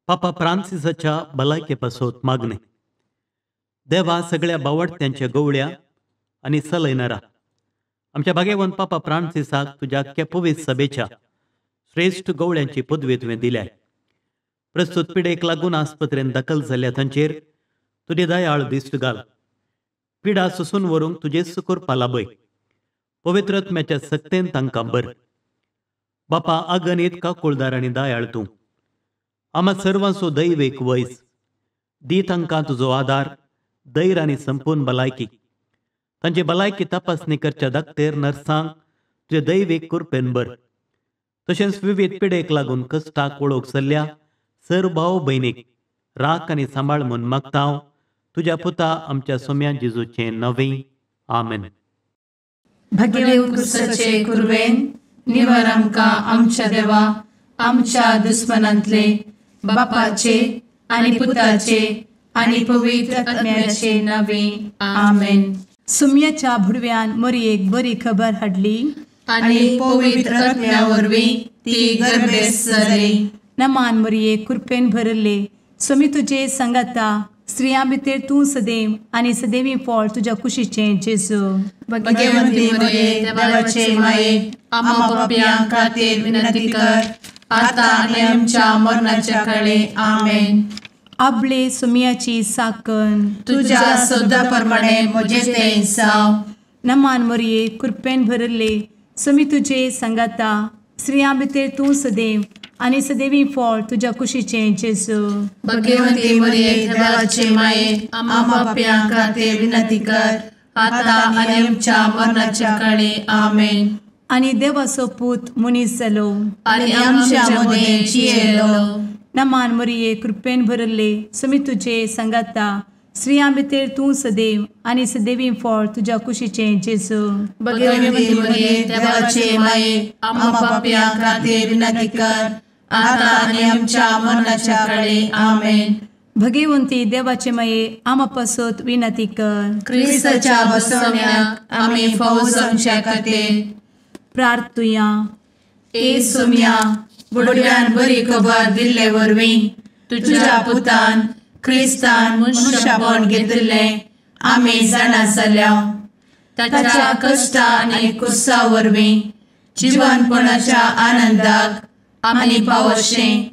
पापा फ्रांसिसाच्या भलायके पासत मागणे. देवा सगळ्या बावडत्यांच्या गवळ्या आनी सलयनारा आमच्या भाग्यवंत पापा फ्रांसिसाक तुज्या पवित्र सभेच्या श्रेश्ठ गवळ्यांची पदवी तुवें दिल्या. प्रस्तुत पिडेक लागून आस्पत्रेन दाखल जाल्ल्या तांचेर तुजी दयाळ दिश्ट घाल. पिडा सोसून व्हरूंक तुजेच करपा लाभय. पवित्र आत्म्याच्या सक्तेन तांकां बर. बापा अगणीत काकुळदार आनी दयाळ तूं आमा सर्वांचो दैवेक वयस दी. तांकां तुजो आदार, धैर्य आनी संपूर्ण भलायकी. तांची भलायकी तपासणी करच्या दाक्तेर नर्सांक तुजे दैवीक कृपेन बर. तशेंच विविध पिडेक लागून कश्टाक वळख चल्ल्या सर भाव भयणीक राख आनी सांबाळ म्हूण मागता हांव तुज्या पुता आमच्या सोम्या जेजूचें नवें. आमेन. भगेवन क्रिस्ताचे कुर्वेन निवर आमकां आमच्या देवा आमच्या दुस्मनांतले बापाचे आनी पुताचे आनी पवित्र आत्म्याचे नवे. आमेन. सुम्याच्या भुडव्यान मोरयेक बरी खबर हाडली आनी पवित्र आत्म्या वरवीं ती गर्भेस्त जाली. नमान मोरये, कृपेन भरले, स्वामी तुजे संगाता, स्त्रियां भितर तूं सदैव आनी सदैवी फळ तुज्या कुशीचें जेजू. भगवंती मोरये, देवाचे माये, आम्हा पाप्यां खातीर विनंती कर आता आनी आमच्या मरणाच्या काळे. आमेन. आपले सुम्याची साकन तुज्या सदा प्रमाणे म्हजें तें जावं. नमान मोरये, कृपेन भरले, स्वामी तुजे संगाता, स्त्रियां भितर तूं सदैव आनी सदैवी फळ तुज्या कुशीचें जेजू. भगवंती मोरये, देवाचे माये, आम्हा पाप्यां खातीर विनंती कर आता आनी आमच्या मरणाच्या काळे. आमेन. आनी देवाचो पूत मनीस जालो आनी आमच्या मदें जियेलो. नमान मोरये, कृपेन भरले, स्वामी तुजे संगाता, स्त्रियां भितर तूं सदैव आनी सदैवी फळ तुज्या कुशीचें जेजू. भगवंती मोरये, देवाचे माये, आम्हा पाप्यां खातीर विनंती कर आता आनी आमच्या मरणाच्या काळे. आमेन. भगवंती देवाचे माये, आम्हा पासत विनंती कर. क्रिस्ताच्या बसवण्याक आमी फावो जावच्या खातीर प्रार्थुया. ए सोम्या, बुडव्यान बरी खबर दिल्ले वरवीं तुज्या पुतान क्रिस्तान मनुष्यपण घेतिल्लें आमी जाणा जाल्या. ताच्या कश्टा आनी कुर्सा वरवीं जिवनपणाच्या आनंदाक आमी पावशें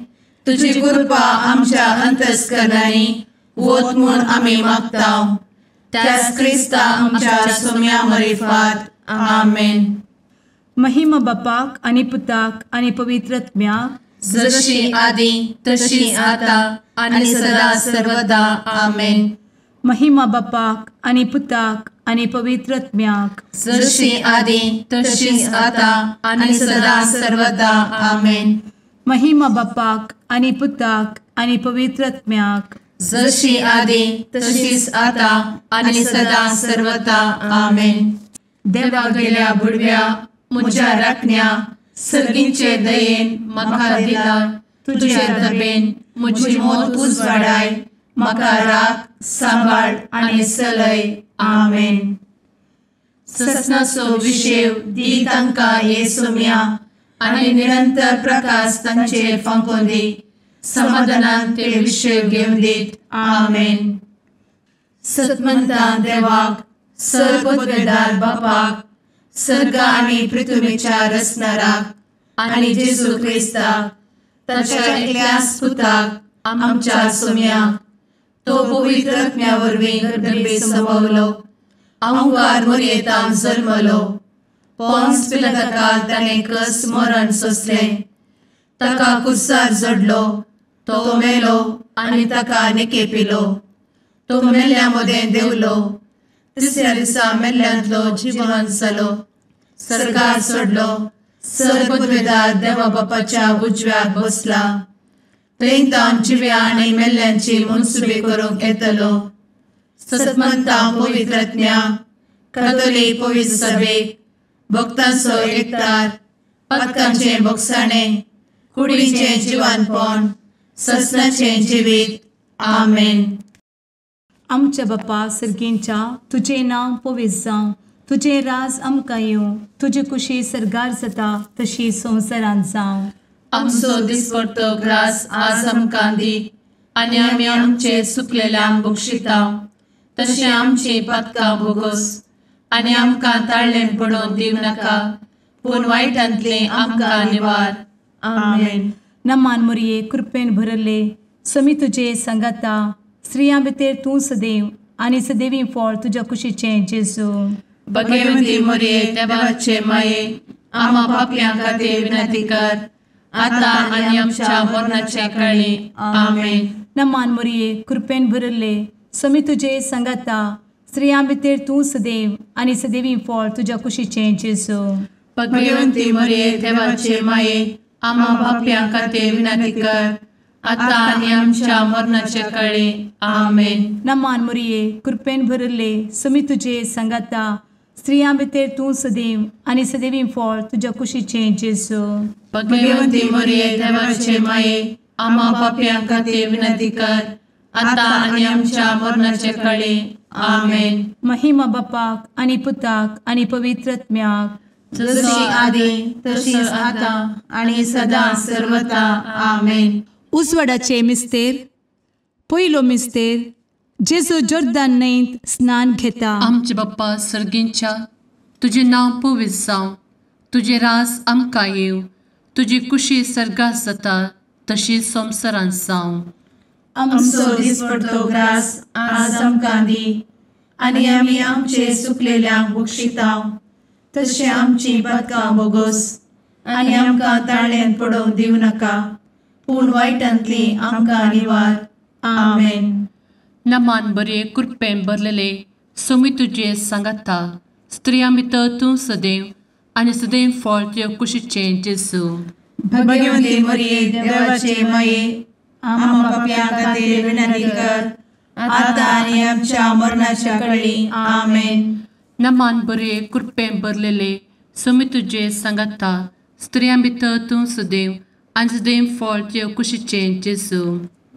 तुजी कृपा आमच्या अंतस्करणांनी वत म्हूण आमी मागता. त्याच क्रिस्ता आमच्या सोम्या मरिफात. आमेन. महिमा बापाक आनी पुताक आनी पवित्र आत्म्याक, जशी आदी तशी आता आनी सदा सर्वदा. आमेन. महिमा बापाक आनी पुताक आनी पवित्र आत्म्याक, जशी आदी तशी आता आनी सदा सर्वदा. आमेन. महिमा बापाक आनी पुताक आनी पवित्र आत्म्याक, जशी आदी तशीच आता आनी सदा सर्वदा. आमेन. देवा गेल्या बुडव्या म्हज्या राखण्या सर्गींचे दयेन म्हाका दिला तुजे दबेन म्हजी मोत उजवाडाय म्हाका राख सांबाळ आनी सलय. आमेन. ससनाचो विशेव दी तांकां हे सोम्या आनी निरंतर प्रकाश तांचेर फांकोवन दी. समाधानान ते विशेव घेवन दीत. आमेन. सतमंता देवाक, सर्वपदवेदार बापाक, सर्ग आनी पृथ्वीच्या रचणाराक आनी जेजू क्रिस्ताक ताच्या एकल्याच पुताक आमच्या सोम्याक, तो पवित्र आत्म्या वरवीं गर्भे संभवलो, अहंकार मोरयेतान जल्मलो, पोन्स पिलाताकाल ताणें कस मरण सोंसलें, ताका कुर्सार जडलो, तो मेलो आनी ताका निकेपिलो, तो मेल्ल्या मदें देंवलो, तिसऱ्या दिसा मेल्ल्यांतलो जिवन जालो, सर्गार सोडलो, सर्वपदवेदार देवा बापाच्या उजव्याक बसला, थंय तावन जिव्या आनी मेल्ल्यांची मनसुबी करूंक येतलो. सतमंता पवित्र आत्म्या, कातोलीक पवित्र सभेक, भक्तांचो एकतार, पातकांचें भोगसाणें, कुडीचें जिवानपण, ससनाचें जिवीत. आमेन. आमच्या बापा सर्गींच्या, तुजें नांव पवित्र जावं, तुजें राज आमकां येवं, तुजी कुशी सर्गार जाता तशी संवसारांत जावं. आमचो दिसपडतो ग्रास आज आमकां दी आनी आमी आमचे सुकलेल्यांक बक्षिता तशें आमची पातकां भोगोस आनी आमकां ताळ्ळें पडोवन दिवं नाका पूण वायटांतलें आमकां निवार. आमेन. नमान मोरये कृपेन भरले समी तुजे संगाता स्त्रियां भितर तूं सदैव आनी सदैवी फळ तुज्या कुशीचें जेजू. भगवती मोरये देवाचे माये आमा पापयां खातीर विनंती कर आतां आनी आमच्या मरणाच्या काळी. आमेन. नमान मोरये कृपेन भरले समी तुजे संगाता स्त्रियां भितर तूं सदैव आनी सदैवी फळ तुज्या कुशीचें जेजू. भगवती मोरये देवाचे माये आमा पापयां खातीर विनंती कर आतां आनी आमच्या मरणाच्या काळी. आमेन. नमान मोरये कृपेन भरले समी तुजे संगाता स्त्रियां भितर तूं सदैव आनी सदैवी फळ तुज्या कुशीचें जेजू. भगवती मोरये देवाचे माये आमा पापयां खातीर विनंती कर आतां आनी आमच्या मरणाच्या काळी. आमेन. महिमा बापाक आनी पुताक आनी पवित्र आत्म्याक जशी आदी तशीच आतां आनी सदां सर्वता. आमेन. उजवाडाचे मिस्तेर. पयलो मिस्तेर जेजू जोर्दान न्हंयत स्नान घेता. आमचे बाप्पा सर्गींच्या तुजें नांव पवित्र जावं, तुजें रास आमकां येवं, तुजी कुशी सर्गात जाता तशी संवसारांत जावं. आमचो दिसपडतो ग्रास आज आमकां दी आनी आमी आमचे सुकलेल्यांक बक्षिता तशें आमची पातकां भोगोस आनी आमकां ताळ्यांत पडोवन दिवं नाका पूण वायटांतली आमकां निवार. आमेन. नमान बरे कृपेन भरलेले सोमी तुजे सांगाता स्त्रियां भितर तूं सदैव आनी सदैव फळ तुज्या कुशीचें जेजू. भगवती मोरये देवाचे माये आमा पापयां खातीर विनंती कर आतां आनी आमच्या मरणाच्या काळी. आमेन. नमान बरे कृपेन भरलेले सोमी तुजे सांगाता स्त्रियां भितर तूं सदैव आनी सदैव फळ तुज्या कुशीचें जेजू.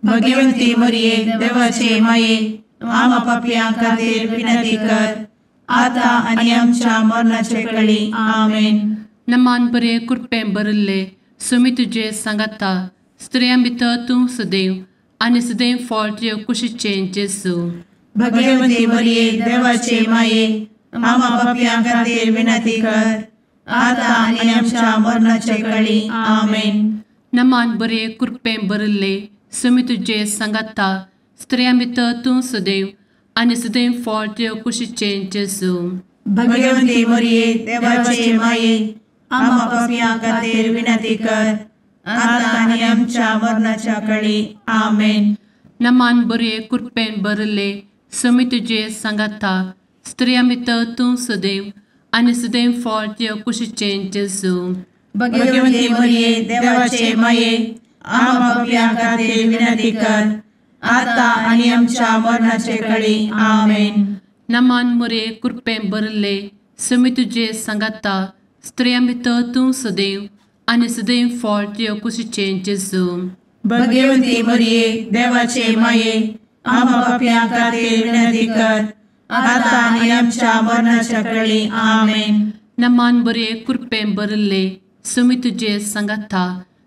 भगवती मोरये देवाचे माये आमा पापयां खातीर विनंती कर आतां आनी आमच्या मरणाच्या काळी. आमेन. नमान बरे कृपेन भरलेले सोमी तुजे सांगाता स्त्रियां भितर तूं सदैव आनी सदैव फळ तुज्या कुशीचें जेजू. भगवती मोरये देवाचे माये आमा पापयां खातीर विनंती कर आतां आनी आमच्या मरणाच्या काळी. आमेन. नमान बरे कृपेन भरलेले सोमी तुजे सांगाता स्त्रियां भितर तूं सदैव आनी सदैव फळ तुज्या कुशीचें जेजू. भगवती मोरये देवाचे माये आमा पापयां खातीर विनंती कर आतां आनी आमच्या मरणाच्या काळी. आमेन. नमान बरे कृपेन भरलेले सोमी तुजे सांगाता स्त्रियां भितर तूं सदैव आनी सदैव फळ तुज्या कुशीचें जेजू. भगवती मोरये देवाचे माये आमा पापयां खातीर विनंती कर आतां आनी आमच्या मरणाच्या काळी. आमेन. नमान मोरये कृपेन भरलेले सोमी तुजे सांगाता स्त्रियां भितर तूं सदैव आनी सदैव फळ तुज्या कुशीचें जेजू. भगवती मोरये देवाचे माये आमा पापयां खातीर विनंती कर आतां आनी आमच्या मरणाच्या काळी. आमेन. नमान बरे कृपेन भरलेले सोमी तुजे सांगाता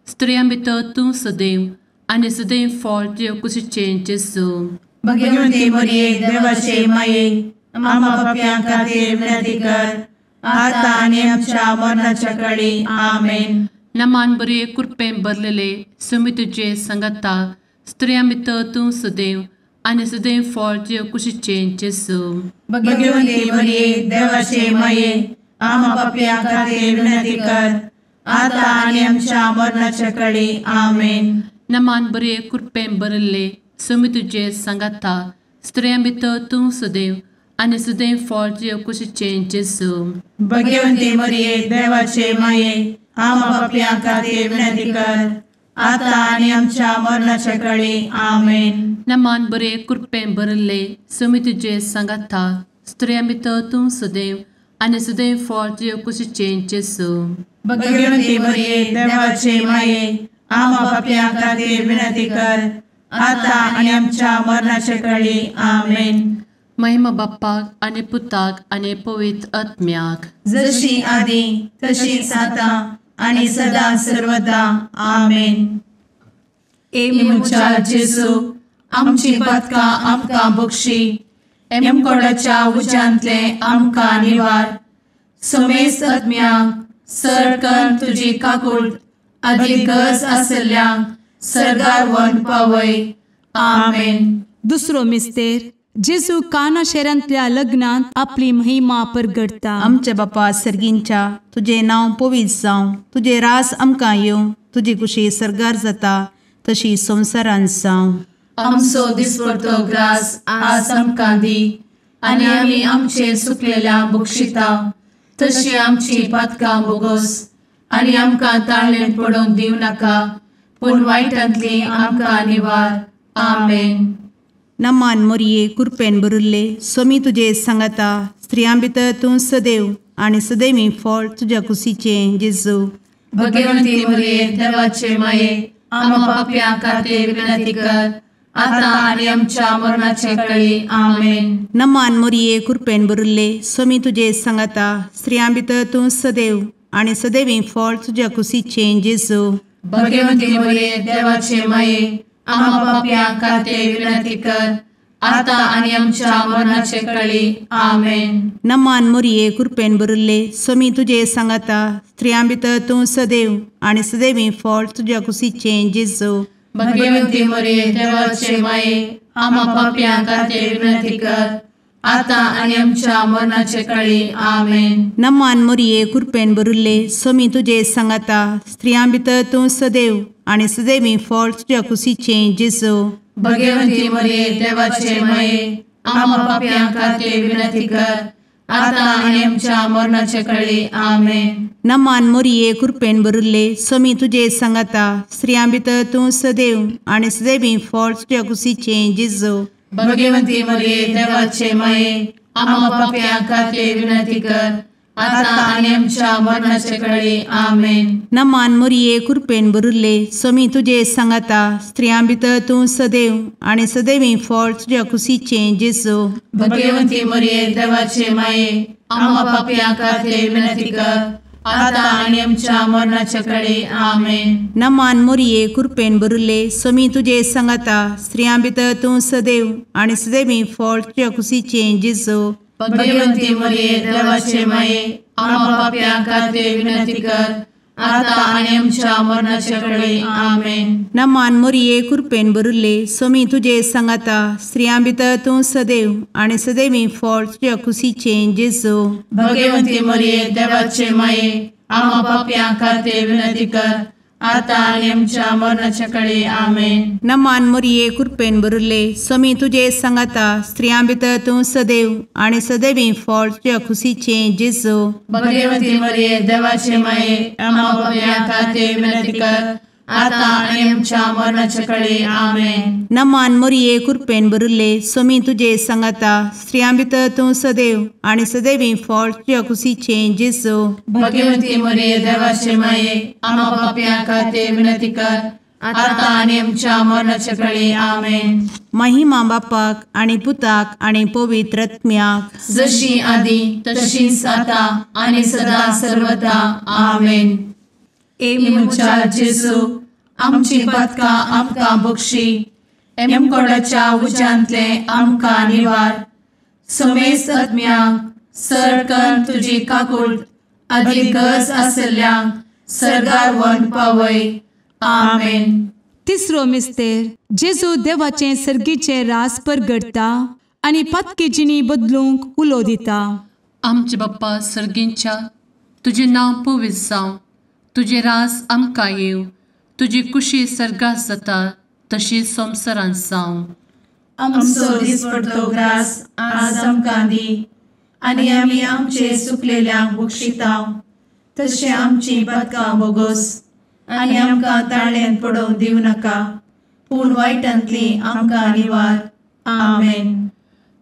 स्त्रियां भितर तूं सदैव आनी सदैव फळ तुज्या कुशीचें जेजू. भगवती मोरये देवाचे माये आमा पापयां खातीर विनंती कर आतां आनी आमच्या मरणाच्या काळी. आमेन. नमान बरे कृपेन भरलेले सोमी तुजे सांगाता स्त्रियां भितर तूं सदैव आनी सदैव फळ तुज्या कुशीचें जेजू. भगवती मोरये देवाचे माये आमा पापयां खातीर विनंती कर आतां आनी आमच्या मरणाच्या काळी. आमेन. नमान बरे कृपेन भरलेले सोमी तुजे सांगाता स्त्रियां भितर तूं सदैव आनी सदैव फळ तुज्या कुशीचें जेजू. भगवती मोरये देवाचे माये आमा पापयां खातीर विनंती कर आतां आनी आमच्या मरणाच्या काळी. आमेन. नमान बरे कृपेन भरलेले सोमी तुजे सांगाता स्त्रियां भितर तूं सदैव आनी सदैव फळ तुज्या कुशीचें जेजू. भगवती मोरये देवाचे माये आमा पापयां खातीर विनंती कर आतां आनी आमच्या मरणाच्या काळी. आमेन. महिमा बाप्पाक आनी पुताक आनी पवित्र आत्म्याक जशी आदी तशीच आतां आनी सदां सर्वदा. आमेन. ए म्हज्या जेजू, आमची पातकां आमकां बक्षी, एमकोडाच्या उज्यांतले आमकां निवार. समेस्त आत्म्यांक सरकन तुजी काकूट आदी गरज आसल्ल्यांक सर्गार व्हरून पावय. आमेन. दुसरो मिस्तेर जेजू काना शहरांतल्या लग्नांत आपली महिमा परगटता. आमच्या बापा सर्गींच्या, तुजें नांव पवित्र जावं, तुजें रास आमकां येवं, तुजी कुशी सर्गार जाता तशी संवसारांत जावं. आमचो दिसपडतो ग्रास आज आमकां दी आनी आमी आमचे सुकलेल्या बक्षिता तशी आमची पातकां बोगोस आनी आमकां ताळणेंत पडोवंक दिवं नाका, पूण वायटांतली आमकां निवार. आमेन. नमान मोरये, कुरपेन भरिल्ले, सोमी तुजे सांगाता, स्त्रियां भितर तूं सदैव आनी सदैवी फळ तुज्या कुशीचें जेजू. भगवंती मोरये, देवाचे माये, आमा पापयां खातीर विनंती कर, आतां आनी आमच्या मरणाचे कळी. आमेन. नमान मोरये, कुरपेन भरिल्ले, सोमी तुजे सांगाता, स्त्रियां भितर तूं सदैव आनी सदैवी फळ तुज्या कुशीचें जेजू. भगवंती मोरये, देवाचे माये, आमा पापयां खातीर विनंती कर, आतां आनी आमच्या मरणाचे कळी. आमेन. नमान मोरये, कुरपेन भरिल्ले, सोमी तुजे सांगाता, स्त्रियां भितर तूं सदैव आनी सदैवी फळ तुज्या कुशीचें जेजू. भगवंती मोरये, देवाचे माये, आमा पापयां खातीर विनंती कर, आतां आनी आमच्या मरणाचे कळी. आमेन. नमान मोरये, कुरपेन भरिल्ले, सोमी तुजे सांगाता, स्त्रियां भितर तूं सदैव आनी सदैवी फळ तुज्या कुशीचें जेजू. भगवंती मोरये, देवाचे माये, आमा पापयां खातीर विनंती कर, आतां आनी आमच्या मरणाचे कळी. आमेन. नमान मोरये, कुरपेन भरिल्ले, सोमी तुजे सांगाता, स्त्रियां भितर तूं सदैव आनी सदैवी फळ तुज्या कुशीचें जेजू. भगवंती मोरये, देवाचे माये, आमा पापयां खातीर विनंती कर, आतां आनी आमच्या मरणाचे कळी. आमेन. नमान मोरये, कुरपेन भरिल्ले, सोमी तुजे सांगाता, स्त्रियां भितर तूं सदैव आनी सदैवी फळ तुज्या कुशीचें जेजू. भगवंती मोरये, देवाचे माये, आमा पापयां खातीर विनंती कर, आतां आनी आमच्या मरणाचे कळी. आमेन. नमान मोरये, कुरपेन भरिल्ले, सोमी तुजे सांगाता, स्त्रियां भितर तूं सदैव आनी सदैवी फळ तुज्या कुशीचें जेजू. भगवंती मोरये, देवाचे माये, आमा पापयां खातीर विनंती कर, आतां आनी आमच्या मरणाचे कळी. आमेन. नमान मोरये, कुरपेन भरिल्ले, सोमी तुजे सांगाता, स्त्रियां भितर तूं सदैव आनी सदैवी फळ तुज्या कुशीचें जेजू. भगवंती मोरये, देवाचे माये, आमा पापयां खातीर विनंती कर, आतां आनी आमच्या मरणाचे कळी. आमेन. नमान मोरये, कुरपेन भरिल्ले, सोमी तुजे सांगाता, स्त्रियां भितर तूं सदैव आनी सदैवी फळ तुज्या कुशीचें जेजू. भगवंती मोरये, देवाचे माये, आमा पापयां खातीर विनंती कर, आतां आनी आमच्या मरणाचे कळी. आमेन. नमान मोरये, कुरपेन भरिल्ले, सोमी तुजे सांगाता, स्त्रियां भितर तूं सदैव आनी सदैवी फळ तुज्या कुशीचें जेजू. भगवंती मोरये, देवाचे माये, आमा पापयां खातीर विनंती कर, आतां आनी आमच्या मरणाचे कळी. आमेन. महिमा बापाक आनी पुताक आनी पवित्र आत्म्याक, जशी आदी तशीच आतां आनी सदां सर्वदा. आमेन. ए म्हज्या जेजू, आमची पातकां आमकां बक्षी, एमकोडाच्या उज्यांतले आमकां निवार. समेस्त आत्म्यांक सरकन तुजी काकूट आदी गरज आसल्ल्यांक सर्गार व्हरून पावय. आमेन. तिसरो मिस्तेर जेजू देवाचें सर्गीचें रास परगटता आनी पातकी जिणी बदलूंक उलो दिता. आमचे बाप्पा सर्गींच्या, तुजें नांव पवित्र जावं, तुजें रास आमकां येवं, तुजी कुशी सर्गात जाता तशी संवसारांत जावं. आमचो दिसपडतो ग्रास आज आमकां दी आनी आमी आमचे सुकलेल्यांक बक्षिता तशें आमची पातकां बोगोस आनी आमकां ताळ्यांत पडोवंक दिवं नाका, पूण वायटांतली आमकां निवार. आमेन.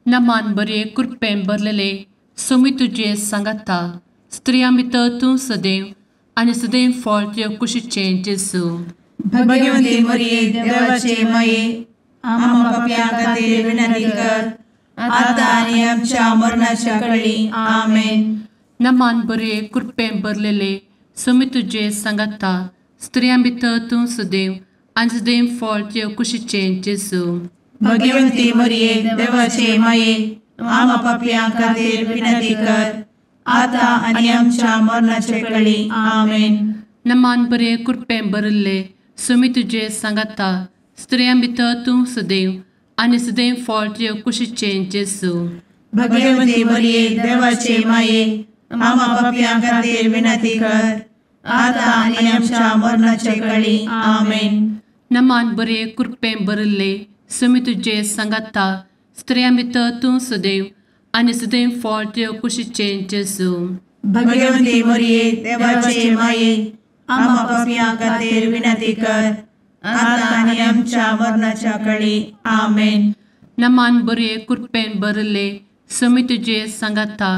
नमान बरे कृपेन भरलेले, सोमी तुजे सांगाता, स्त्रियां भितर तूं सदैव आनी सदैव फळ तुज्या कुशीचें जेजू. भगवंती मरिये, देवाचे माये, आमा पापयां खातीर विनंती कर, आतां आनी आमच्या मरणाच्या कळी. आमेन. नमान बरे कृपेन भरलेले, सोमी तुजे सांगाता, स्त्रियां भितर तूं सदैव आनी सदैव फळ तुजे कुशीचें जेजू. भगवंती मरिये देवाचे माये, आमा पापयां खातीर विनंती कर, आतां आनी आमच्या मरणाचे कळी. आमेन. नमान बरे कृपेन भरिल्ले, सोमी तुजे सांगाता, स्त्रियां भितर तूं सदैव आनी सदैव फळ तुजे कुशीचें जेजू. भगवंती मरिये देवाचे माये, आमा पापयां खातीर विनंती कर, आतां आनी आमच्या मरणाचे कळी. आमेन. नमान बरे कृपेन भरिल्ले, सोमी तुजे सांगाता, स्त्रियां भितर तूं सदैव आनी सदैव फळ तुजे कुशीचें जेजू. भगवंती मरिये देवाचे माये, आमा पापयां खातीर विनंती कर, आतां आनी आमच्या मरणाच्या कळी. आमेन. नमान बरे कृपेन भरिल्ले, सोमी तुजे सांगाता,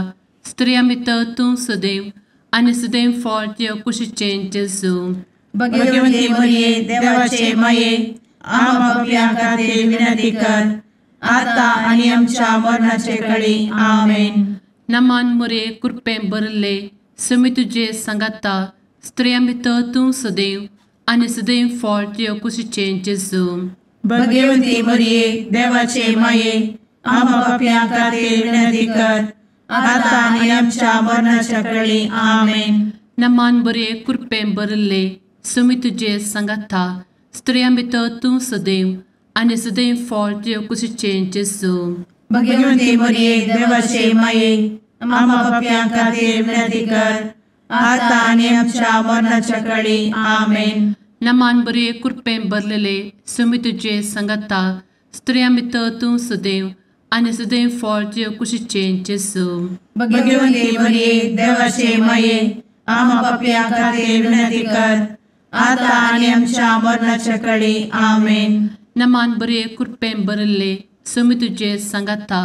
स्त्रियां भितर तूं सदैव आनी सदैव फळ तुजे कुशीचें जेजू. भगवंती मरिये देवाचे माये, आमा पापयां खातीर विनंती कर, आतां आनी आमच्या मरणाचे कळी. आमेन. नमान मरिये कृपेन भरिल्ले, सोमी तुजे सांगाता, स्त्रियां भितर तूं सदैव आनी सदैव फळ तुजे कुशीचें जेजू. भगवंती मरिये देवाचे माये, आमा पापयां खातीर विनंती कर, आतां आनी आमच्या मरणाच्या कळी. आमेन. नमान बरे कृपेन भरिल्ले, सोमी तुजे सांगाता, स्त्रियां भितर तूं सदैव आनी सदैव फळ तुजे कुशीचें जेजू. भगवंती मरिये देवाचे माये, आमा पापयां खातीर विनंती कर, आतां आनी आमच्या मरणाच्या कळी. आमेन. नमान बरे कृपेन भरलेले, सोमी तुजे सांगाता, स्त्रियां भितर तूं सदैव आनी सदैव फळ तुजे कुशीचें जेजू. भगवंती मरिये देवाचे माये, आमा पापयां खातीर विनंती कर, आतां आनी आमच्या मरणाच्या कळी. आमेन. नमान बरे कृपेन भरिल्ले, सोमी तुजे सांगाता,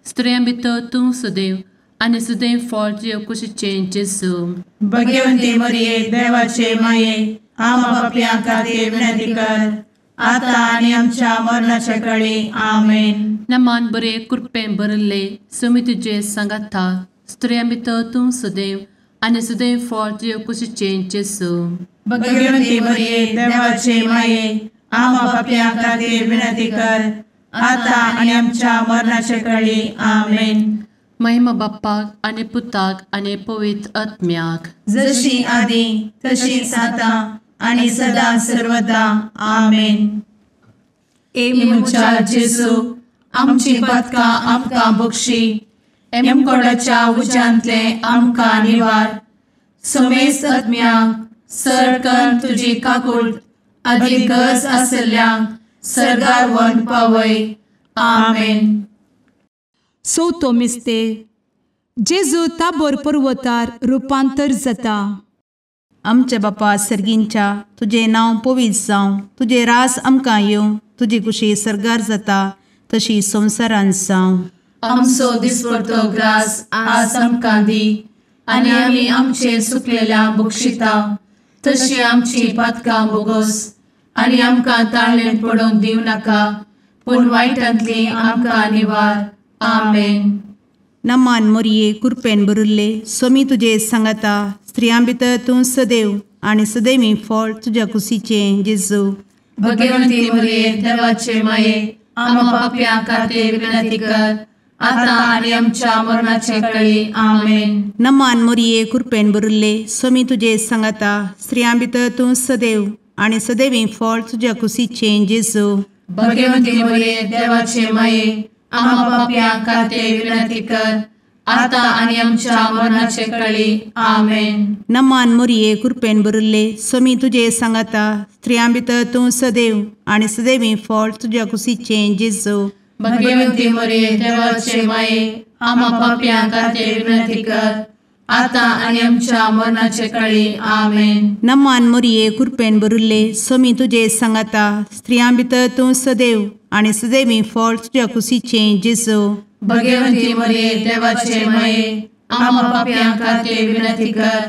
स्त्रियां भितर तूं सदैव आनी सदैव फळ तुजे कुशीचें जेजू. भगवंती मरिये देवाचे माये, आमा पापयां खातीर विनंती कर, आतां आनी आमच्या मरणाच्या कळी. आमेन. नमान बरे कृपेन भरिल्ले, सोमी तुजे सांगाता, स्त्रियां भितर तूं सदैव आनी सदैव फळ तुजे कुशीचें जेजू. भगवंती मरिये देवाचे माये, आमा पापयां खातीर विनंती कर, आतां आनी आमच्या मरणाच्या कळी. आमेन. महिमा बाप्पाक आनी पुताक आनी पवित्र आत्म्याक, जशी आदी तशीच आतां आनी सदा सर्वदा. आमेन. ए म्हज्या जेजू, आमची पातकां आमकां बक्षी, एमकोडाच्या उज्यांतले आमकां निवार, समेस्त आत्म्यांक सरकन तुजी काकूट आदी गरज आशिल्ल्यांक सर्गार व्हरून पावय. आमेन. चवथो मिस्तेर, जेजू ताबोर पर्वतार रुपांतर जाता. आमच्या बापा सर्गींच्या, तुजें नांव पवित्र जावं, तुजें रास आमकां येवं, तुजी कुशी सर्गार जाता तशी संवसारांत जावं. आमचो दिसपडतो ग्रास आज आमकां दी, आनी आमी आमचे सुकलेल्या बक्षिता तशी आमची पातकां बोगोस, आनी आमकां ताळणेंत पडोवंक दिवं नाका, पूण वायटांतली आमकां निवार. आमेन. नमान मोरये कृपेन भरिल्ले, सोमी तुजे सांगाता, स्त्रियां भितर तूं सदैव आनी सदैवी फळ तुज्या कुशीचें जेजू. भगवंती मोरये देवाचे माये, आमा पापयां खातीर विनंती कर, आतां आनी आमच्या मरणाचे कळी. आमेन. नमान मोरये कृपेन भरिल्ले, सोमी तुजे सांगाता, स्त्रियां भितर तूं सदैव आनी सदैवी फळ तुज्या कुशीचें जेजू. भगवंती मोरये देवाचे माये, आमा पापयां खातीर विनंती कर, आतां आनी आमच्या मरणाचे कळी. आमेन. नमान मोरये कृपेन भरिल्ले, सोमी तुजे सांगाता, स्त्रियां भितर तूं सदैव आनी सदैवी फळ तुज्या कुशीचें जेजू. भगवंती मोरये देवाचे माये, आमा पापयां खातीर विनंती कर, आतां आनी आमच्या मरणाचे कळी. आमेन. नमान मोरये कृपेन भरिल्ले, सोमी तुजे सांगाता, स्त्रियां भितर तूं सदैव आनी सदैवी फळ तुज्या कुशीचें जेजू. भगवंती मोरये देवाचे माये, आमा पापयां खातीर विनंती कर,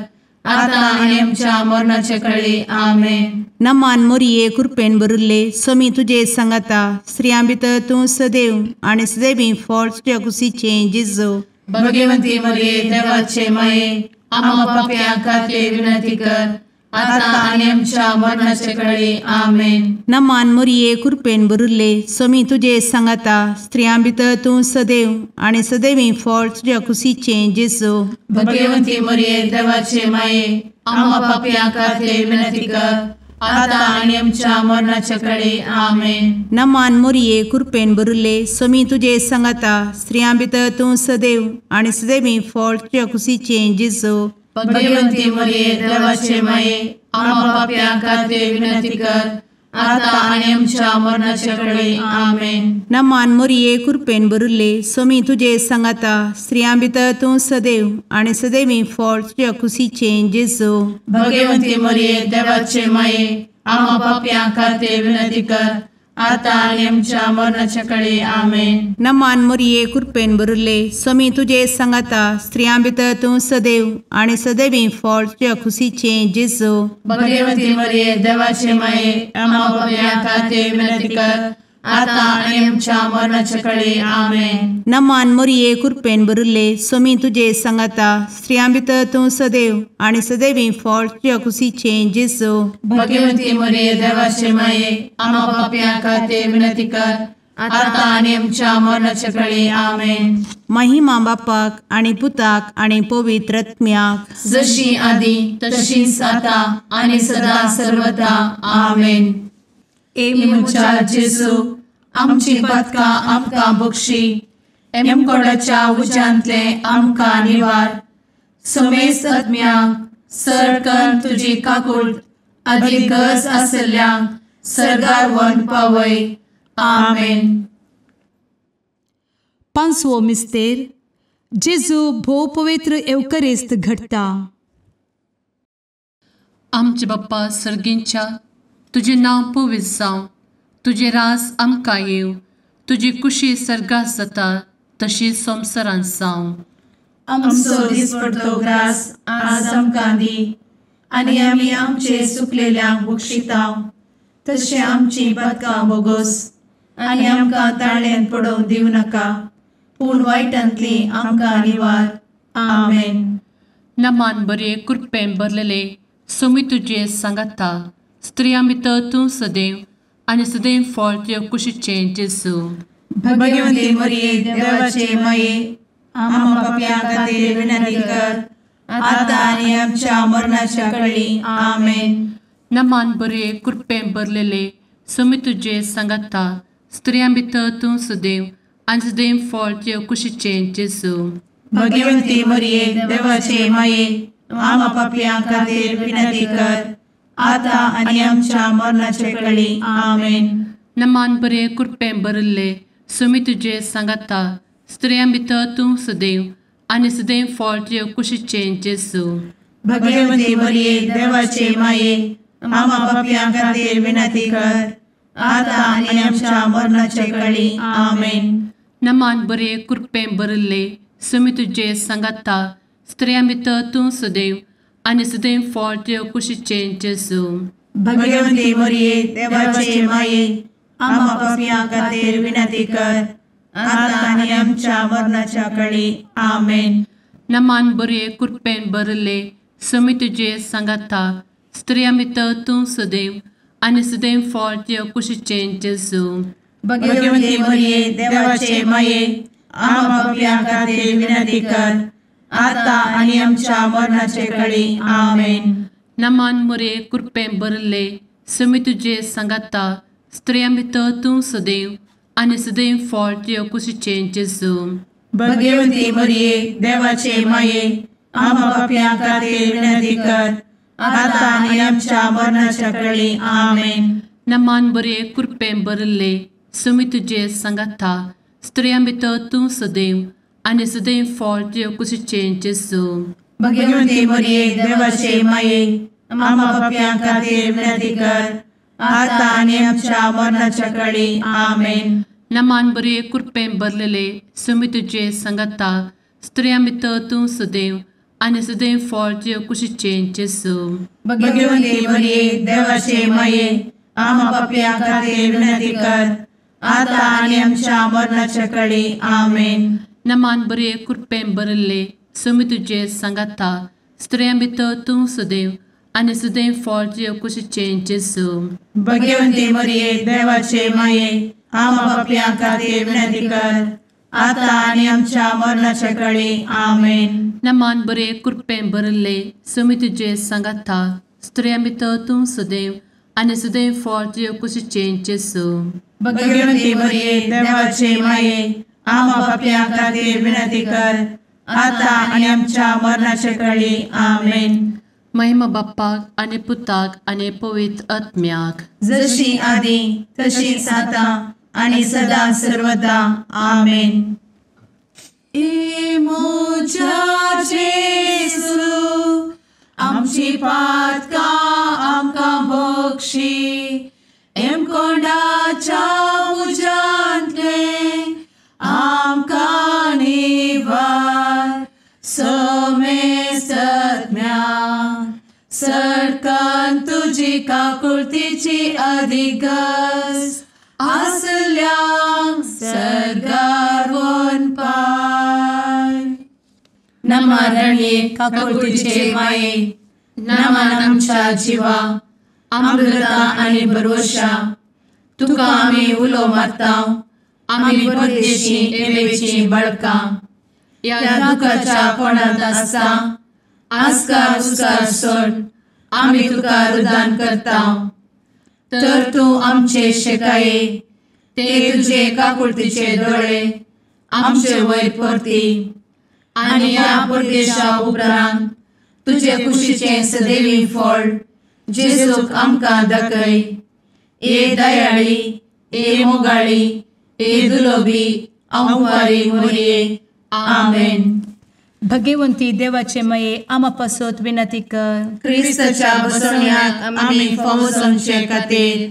आतां आनी आमच्या मरणाचे कळी. आमेन. नमान मोरये कृपेन भरिल्ले, सोमी तुजे सांगाता, स्त्रियां भितर तूं सदैव आनी सदैवी फळ तुज्या कुशीचें जेजू. भगवंती मोरये देवाचे माये, आमा पापयां खातीर विनंती कर आतां आनी आमच्या मरणाचे कळे. आमेन. नमान मोरये कृपेन भरिल्ले स्वामी तुजे सांगाता, स्त्रियां भितर तूं सदैव आनी सदैवी फळ तुज्या कुशीचें जेजू. भगवंती मोरये देवाचे माये आमा पापयां खातीर विनंती कर आतां आनी आमच्या मरणाचे कळे. आमेन. नमान मोरये कृपेन भरिल्ले स्वामी तुजे सांगाता, स्त्रियां भितर तूं सदैव आनी सदैवी फळ तुज्या कुशीचें जेजू. भगवंती मोरये देवाचे माये आमा पापयां खातीर विनंती कर आतां आनी आमच्या मरणाचे कळे. आमेन. नमान मोरये कृपेन भरिल्ले स्वामी तुजे सांगाता, स्त्रियां भितर तूं सदैव आनी सदैवी फळ तुज्या कुशीचें जेजू. भगवंती मोरये देवाचे माये आमा पापयां खातीर विनंती कर आतां आनी आमच्या मरणाचे कळे. आमेन. नमान मोरये कृपेन भरिल्ले स्वामी तुजे सांगाता, स्त्रियां भितर तूं सदैव आनी सदैवी फळ तुज्या कुशीचें जेजू. भगवंती मोरये देवाचे माये आमा पापयां खातीर विनंती कर आतां आनी आमच्या मरणाचे कळे. आमेन. नमान मोरये कृपेन भरिल्ले स्वामी तुजे सांगाता, स्त्रियां भितर तूं सदैव आनी सदैवी फळ तुज्या कुशीचें जेजू. भगवंती मोरये देवाचे माये आमा पापयां खातीर विनंती कर आतां आनी आमच्या मरणाचे कळे. आमेन. महिमा बापाक आनी पुताक आनी पवित्र आत्म्याक, जशी आदी तशीच आतां आनी सदा सर्वदा. आमेन. ए म्हज्या जेजू आमची पातकां आमकां बक्षी, एमकोडाच्या उज्यांतले आमकां निवार, समेस्त आत्म्यांक सरकन तुजी काकूट आदी गरज आशिल्ल्यांक सर्गार व्हरून पावय. आमेन. पांचवो मिस्तेर जेजू भोव पवित्र एवकरिस्त घडटा. आमचे बाप्पा सर्गींच्या, तुजें नांव पवित्र जावं, तुजें राज आमकां येवं, तुजी कुशी सर्गात जाता तशी संवसारांत जावं. आमचो दिसपडतो ग्रास आज आमकां दी आनी आमी आमचे चुकलेल्यांक बक्षितांव तशें आमची पातकां बोगोस आनी आमकां ताळ्यांत पडोवंक दिवं नाका, पूण वायटांतली आमकां निवार. आमेन. नमान बरे कृपेन भरलेले स्वामी तुजे सांगाता, स्त्रियां भितर तूं सदैव आनी सदैव फळ तुज्या कुशीचें जेजू. भगवंती मोरये देवाचे माये आमा पापयां खातीर विनंती कर आतां आनी आमच्या मरणाच्या कळी. आमेन. नमान बरे कृपेन भरलेले स्वामी तुजे सांगाता, स्त्रियां भितर तूं सदैव आनी सदैव फळ तुज्या कुशीचें जेजू. भगवंती मोरये देवाचे माये आमा पापयां खातीर विनंती कर आतां आनी आमच्या मरणाचे कळी. आमेन. नमान बरे कृपेन भरिल्ले स्वामी तुजे सांगाता, स्त्रियां भितर तूं सदैव आनी सदैव फळ तुज्या कुशीचें जेजू. भगवंती मोरये देवाचे माये आमा पापयां खातीर विनंती कर आतां आनी आमच्या मरणाचे कळी. आमेन. नमान बरे कृपेन भरिल्ले स्वामी तुजे सांगाता, स्त्रियां भितर तूं सदैव आनी सदैव फळ तुज्या कुशीचें जेजू. भगवंती मोरये देवाचे माये आमा पापयां खातीर विनंती कर आतां आनी आमच्या मरणाच्या कळी. आमेन. नमान बरे कृपेन भरिल्ले स्वामी तुजे सांगाता, स्त्रियां भितर तूं सदैव आनी सदैव फळ तुज्या कुशीचें जेजू. भगवंती मोरये देवाचे माये आमा पापयां खातीर विनंती कर आतां आनी आमच्या मरणाचे कळी. आमेन. नमान मोरये कृपेन भरिल्ले स्वामी तुजे सांगाता, स्त्रियां भितर तूं सदैव आनी सदैव फळ तुज्या कुशीचें जेजू. भगवंती मोरये देवाचे माये आमा पापयां खातीर विनंती कर आतां आनी आमच्या मरणाच्या कळी. आमेन. नमान बरे कृपेन भरिल्ले स्वामी तुजे सांगाता, स्त्रियां भितर तूं सदैव आनी सदैव फळ तुज्या कुशीचें जेजू. भगवंती मोरये देवाचे माये आमा पापयां खातीर विनंती कर आतां आनी आमच्या मरणाच्या कळी. आमेन. नमान बरे कृपेन भरलेले स्वामी तुजे सांगाता, स्त्रियां भितर तूं सदैव आनी सदैव फळ तुज्या कुशीचें जेजू. भगवंती मोरये देवाचे माये आमा पापयां खातीर विनंती कर आतां आनी आमच्या मरणाच्या कळी. आमेन. नमान बरे कृपेन भरिल्ले स्वामी तुजे सांगाता, स्त्रियां भितर तूं सदैव आनी सदैव फळ तुजे कुशीचें जेजू. भगवंती मरिये देवाचे माये, आमा पापयां खातीर विनंती कर, आतां आनी आमच्या मरणाच्या कळी. आमेन. नमान बरे कृपेन भरिल्ले, स्वामी तुजे सांगाता, स्त्रियां भितर तूं सदैव आनी सदैव फळ तुजे कुशीचें जेजू. भगवंती मरिये देवाचे माये, आमा पापयां खातीर विनंती कर, आतां आनी आमच्या मरणाच्या कळी. आमेन. महिमा बाप्पाक आनी पुताक आनी पवित्र आत्म्याक, जशी आदी तशीच आतां आनी सदा सर्वदा. आमेन. ए म्हज्या जेजू, आमची पातकां आमकां बक्षी, एमकोंडाच्या उज्यांतले आमकां निवार, समेस्तज्ञा सरकान तुजी काकुळतीची अधिगस आसल्यांक सर्गार वनपाय. नमरणये काकुळतीचे माये, नमन आमच्या जिवा, अमृता आनी भरवशा, तुका आमी उलो मारता, आमी परदेशी एवेची बळकां, ह्या दुखाच्या कोणांत आसता आस्कार उस्कार सोड आमी तुका रुदान करता, तर तूं आमचे शेकाये ते तुजे काकुळतीचे दोळे आमचे वयर परती, आनी ह्या परदेशा उपरांत तुजे कुशीचें सदैवी फळ जेजूक आमकां दाखय. ए दयाळी, ए मोगाळी, ए दुलोबी अंवारी मोरये. आमेन. भगवंती देवाचे माये, आमा पासत विनंती कर. क्रिस्ताच्या बसवण्याक आमी फावो जावचे खातीर.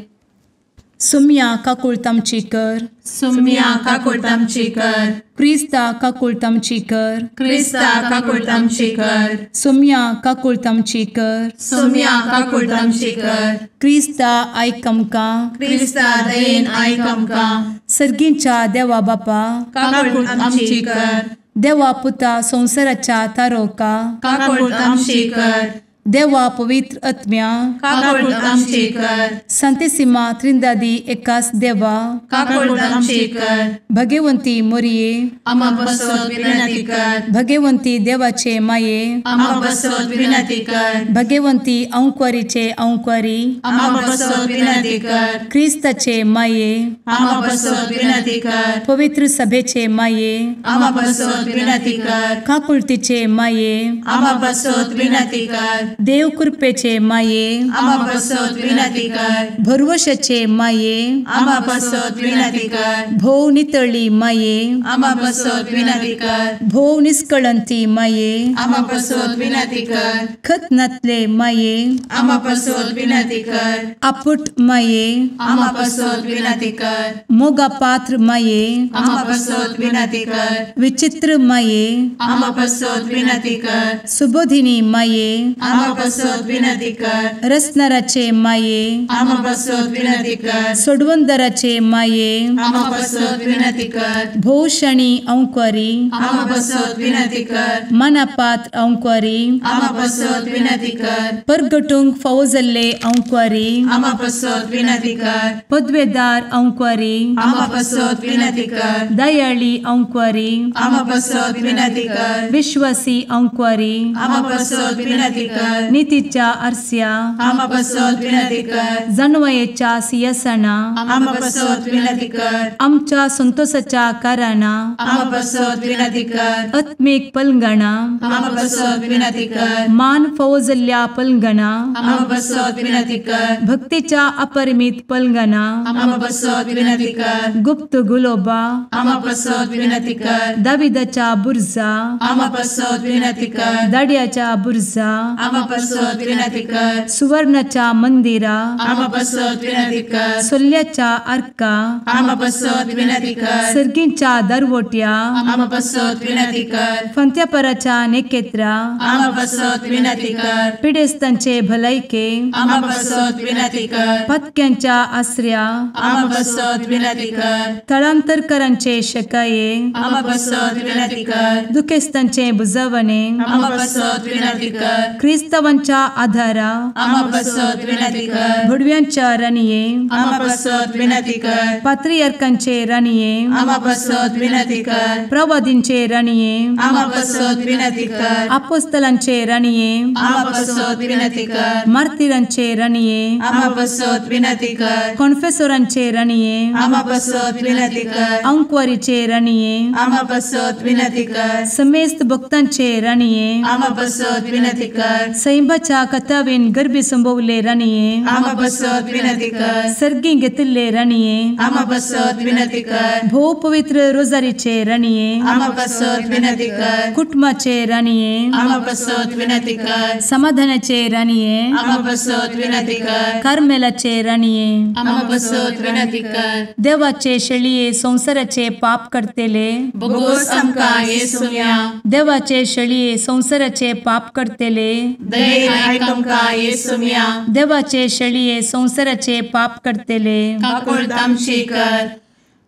सुम्या काकुळट आमची कर. सुम्या काकुळट आमची कर. क्रिस्ता काकुळट आमची कर. क्रिस्ता काकुळट आमची कर. सुम्या काकुळट आमची कर. सुम्या काकुळट आमची कर. क्रिस्ता आयक आमकां. क्रिस्ता दयेन आयक आमकां. सर्गींच्या देवा बापा, काकुळट आमची कर. देवा पुता संवसाराच्या तारोका, काकुळट आमची कर. देवा पवित्र आत्म्या, काकुळट आमची कर. संतेसिमा त्रिंदादी एकास देवा, काकुळट आमची कर. भगवंती मोरये, आमा पासत विनंती कर. भगवंती देवाचे माये, आमा पासत विनंती कर. भगवंती अंकुरीचे अंकुरी, आमा पासत विनंती कर. क्रिस्ताचे माये, आमा पासत विनंती कर. पवित्र सभेचे माये, आमा पासत विनंती कर. काकुळतीचे माये, आमा पासत विनंती कर. देव कृपेचे माये, आमा पासत विनंती कर. भरवशाचे माये, आमा पासत विनंती कर. भोव नितळी माये, आमा पासत विनंती कर. भोव निष्कळंती माये, आमा पासत विनंती कर. खतनातले माये, आमा पासत विनंती कर. आपुट माये, आमा पासत विनंती कर. मोगा पात्र माये, आमा पासत विनंती कर. विचित्र माये, आमा पासत विनंती कर. सुबोधिनी माये, आमा पासत विनंती कर. रसनाराचे माये, आमा पासत विनंती कर. सोडवंदराचे माये, आमा पासत विनंती कर. भोवशणी अंकुरी, आमा पासत विनंती कर. मनापात्र अंकुरी, आमा पासत विनंती कर. परगटूंक फावो जाल्ले अंकुरी, आमा पासत विनंती कर. पदवेदार अंकुरी, आमा पासत विनंती कर. दयाळी अंकुरी, आमा पासत विनंती कर. विश्वासी अंकुरी, आमा पासत विनंती कर. नितीच्या आरस्या, आमा पासत विनंती कर. जानवयेच्या सिंहासना, आमा पासत विनंती कर. आमच्या संतोषाच्या कारणा, आमा पासत विनंती कर. आत्मीक पलंगणा, आमा पासत विनंती कर. मान फावो जाल्ल्या पलंगणा, आमा पासत विनंती कर. भक्तीच्या अपरिमित पलंगणा, आमा पासत विनंती कर. गुप्त गुलोबा, आमा पासत विनंती कर. दाविदाच्या बुर्जा, आमा पासत विनंती कर. दाड्याच्या बुर्जा, आमा पासत विनंती कर। सुवर्णाच्या मंदिरा आमा पासत विनंती कर। सोल्याच्या आर्का आमा पासत विनंती कर। सर्गींच्या दरवोट्या आमा पासत विनंती कर। फंत्यापराच्या नेकेत्रा आमा पासत विनंती कर। पिडेस्तांचे भलायके आमा पासत विनंती कर। पत्क्यांच्या आसऱ्या आमा पासत विनंती कर। थळांतरकरांचे शकाये आमा पासत विनंती कर। दुखेस्तांचे बुजवणे आमा पासत विनंती कर। क्रिस्तावांच्या आधारा आमा पासत विनंती कर। भुडव्यांच्या राणये आमा पासत विनंती कर। पात्रियार्कांचे राणये आमा पासत विनंती कर। प्रवादींचे राणये आमा पासत विनंती कर। अपोस्तलांचे राणये आमा पासत विनंती कर। मार्तीरांचे राणये आमा पासत विनंती कर। कॉन्फेसोरांचे राणये आमा पासत विनंती कर। अंकवारीचे राणये आमा पासत विनंती कर। समेस्त भक्तांचे राणये आमा पासत विनंती कर। सैंबाच्या कथावेन गर्भी संभवले राणये आमा पासत विनंती कर। सर्गी घेतिल्ले राणये आमा पासत विनंती कर। भोव पवित्र रोजारीचे राणये आमा पासत विनंती कर। कुटुंबाचे राणये आमा पासत विनंती कर। समाधानाचे राणये आमा पासत विनंती कर। कार्मेलाचे राणये आमा पासत विनंती कर। देवाचे शेळये संसाराचे पाप करतेले बोगोस आमकां येसुम्या। देवाचे शेळये संसाराचे पाप करतेले दयेन आयक आमकां येसुम्या। देवाचे शेळये संसाराचे पाप करतेले काकूळत आमची कर।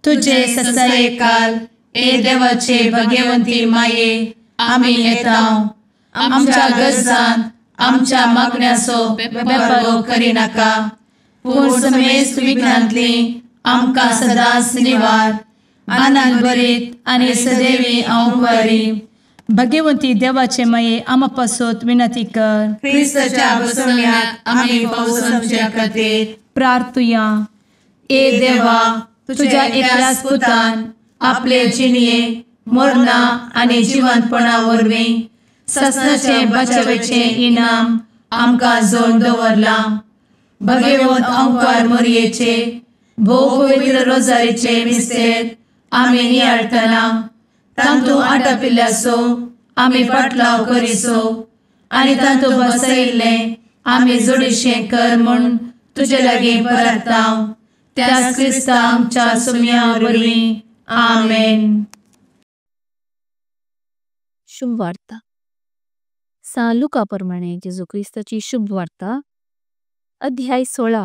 तुझे ससायेकाल ए देवाचे भगवंती माये आमी येता आमच्या गरजांत आमच्या मागण्याचो बेपारो करिनाका, पूण समेस्त विघ्नांतली आमकां सदांच निवार। आनंद भरीत आनी सदैवी अंकुरी भगवंती देवाचे माये आमा पासत विनंती कर। क्रिस्ताच्या बसवण्यात आमी पावस आमच्या खातीर प्रार्थुया। ए देवा, तुझ्या एकल्याच पुतान आपले जिणये मरणा आनी जिवंतपणा वरवीं ससनाचे बचावेचे इनाम आमकां जोड दवरलां। भगवंत अंकार मोरयेचे भोव पवित्र रोजारीचे मिस्तेर आमी नियाळटना तांतू आटापिल्ल्याचो आमी फाटलाव करिसो आनी तांतू बसयिल्लें आमी जोडीशें कर म्हूण तुजे लागीं परताव त्याच क्रिस्ता आमच्या सुम्या वरवीं आमेन। शुभ वार्ता। सान लुका परमाणे जेजू क्रिस्ताची शुभ वार्ता अध्याय 16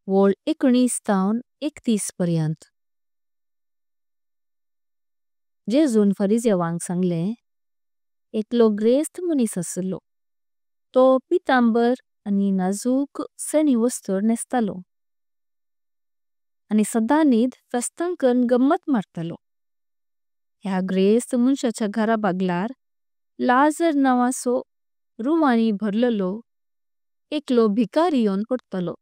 वोळ 19 तावन 31 पर्यंत। जेजून फरिजेवांक सांगले एकलो ग्रेस्त मनीस असलो तो पितांबर आनी नाजूक सणी वस्तुर नेस्तालो आनी सदांनीत फेस्तां करन गम्मत मारतलो। ह्या ग्रेस्त मनशाच्या घरा बागलार लाजर नावाचो रुवानी भरलेलो एकलो भिकारी यों पडतलो।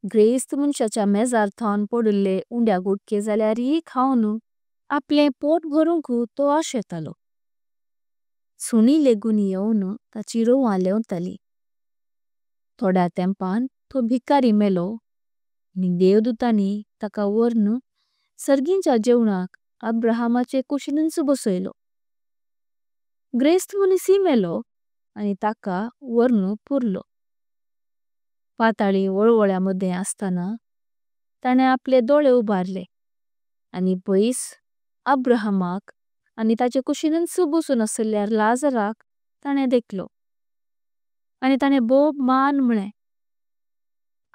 ग्रेस्त मनशाच्या मेजार थावन पडिल्ले उंड्या गुटके जाल्यारी खावनु आपले पोट भरुंकु तो आशेतालो। सुणी लेगून येवनु ताची रुवां लेवतली। थोड्या तेंपान तो भिकारी मेलो आनी देवदूतांनी ताका वर्णु सर्गिंच्या जेवणाक अब्राहमाचे कुशीनच बसयलो। ग्रेस्त मनीसी मेलो आनी ताका वर्णु पुरलो। पाताळी वळवळ्या मध्ये अस्ताना ताणे आपले दोळे उबारले आनी पैस अब्राहमाक आनी ताचे कुशीनच बसून असल्यार लाजराक ताणे देखलो आनी ताणे बोब मान म्हळे,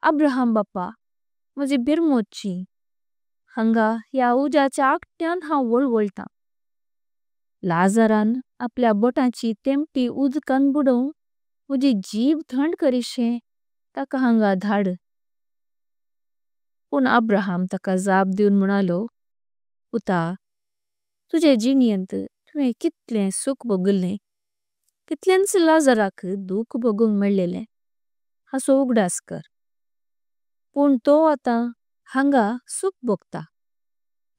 अब्राहम बापा म्हजी बिरमोच्ची हांगा ह्या उज्याच्या आक्त्यान हांव वळवळता। लाजरान आपल्या बोटांची तेम्पटी उदकान बुडोवन म्हजी जीव थंड करीशे ताका हांगा धाड। पण अब्राहम ताका जाप दिवन म्हणालो, पुता तुझे जिणयेंत तुवें कितलें सुख भोगलें तितलेंच लाजराक दुख भोगूंक मेळ्ळेलें हाचो उगडास कर। पण तो आतां हांगा सुख भोगता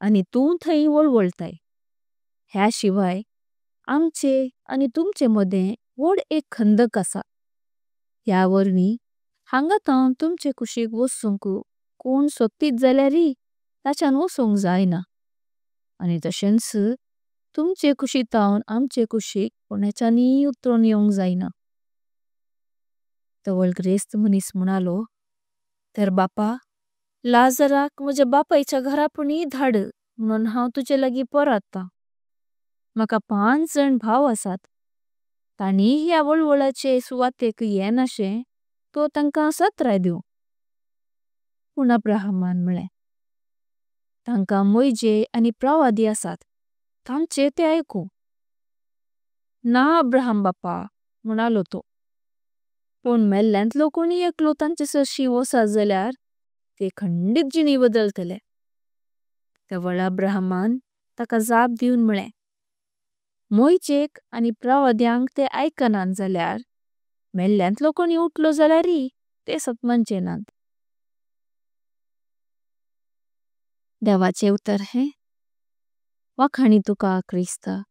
आनी तूं थंय वळवळताय। ह्या शिवाय आमचे आनी तुमचे मदें वड एक खंदक आसा। ह्या वरवीं हांगा तावन तुमचे कुशीक वसूंक कोण सोत्तीत जाल्यारी ताच्यान वसूंक जायना आनी तशेंच तुमचे कुशी तावन आमचे कुशीक कोणाच्यानी उतरोन येवंक जायना। तवळ ग्रेस्त मनीस म्हणालो, तर बापा लाजराक म्हज्या बापायच्या घरापणी धाड म्हणून हांव तुजे लागी परता। मका 5 जण भाव असात, ताणी ह्या वळवळाचे सुवातेक येनाशे तो तांका सत्राय दिव। पण अब्राहमान म्हळे, तांका मोइजे आनी प्रवादी असात, तांचे ते आयकु। ना अब्राहम बापा म्हणालो तो, पण मेल्ल्यांतलो कोणी एकलो तांचे सरशी वोसात जाल्यार ते खंडित जिणी बदलतले। तवळ अब्राहमान ताका जाप दिवन म्हळे, मोइजेक आनी प्रवाद्यांक ते आयकनां जाल्यार मेल्ल्यांतलो कोणी उठलो जाल्यारी ते सतमांचे नांत। देवाचे उतर हे वाखाणी तुका क्रिस्ता।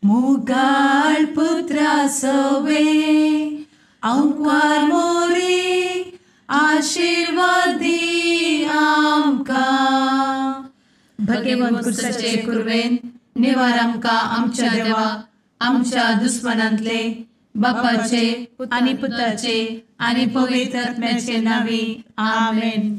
मुगाळ पुत्रा सवे अंकवार मोरे आशीर्वादी आमकां। भगवंत कुर्साचे कुर्वेन निवार आमकां आमच्या देवा आमच्या दुस्मनांतले बापाचे आनी पुताचे आनी पवित्र आत्म्याचे नांवी आमेन।